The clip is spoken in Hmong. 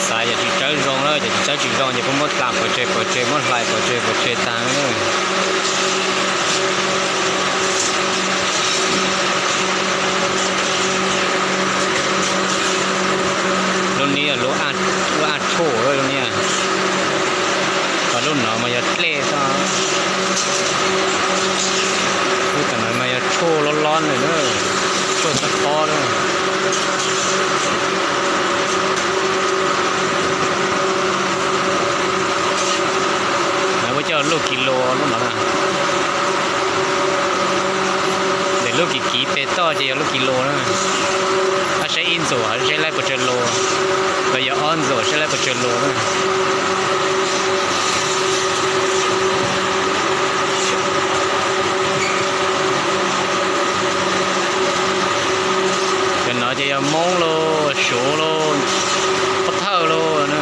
Xav yog tsis tsawb zoo na, yog tsis tsawb tsis zoo ces kuj muab dam pov tseg pov tseg, muab hlais pov tseg pov tseg tag na. Lub niag lub a tshuaj lub niag, ho lub no mas yog dlej xwb. Lub tom no mas yog tshuaj lob lob na, tshuaj txhob pob na. Ua coj lub kis lus lub no na. Ntawm lub kis kiv pem toj ces yog lub kis lus na. Ab, saib ib ntxuam saib laib puas tsawg lus, los yog ob ntxuam saib laib puas tsawg lus na. Cov no ces yog Hmoob los, Suav los, Pov Thawj los na.